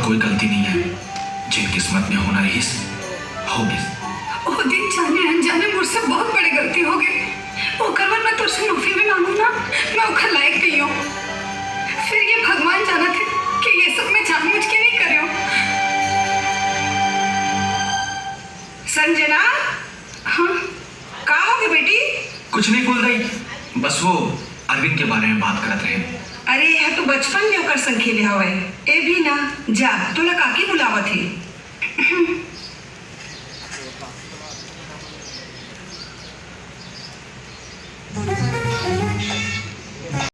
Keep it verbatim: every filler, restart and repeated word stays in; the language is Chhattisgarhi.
कोई गलती नहीं है, जेन किस्मत में होना रहिस, हो गे। ओ दिन जाने अनजाने मोर से बहुत बड़े गलती हो गे। ओकर बर मैं तोर से माफी भी मांगू ना, मैं ओकर लायक नहीं हूँ। फिर ये भगवान जानथे कि ये सब मैं जानबूझ के नहीं करे हूँ। संजना, हाँ? का हो गे बेटी? कुछ नहीं फूलदाई, बस वो अरविंद के बारे में बात करत रहे। अरे, यह तो बचपन में ओकर संग खेले हवय। ए भी ना, जा, तोला काकी बुलावत हे।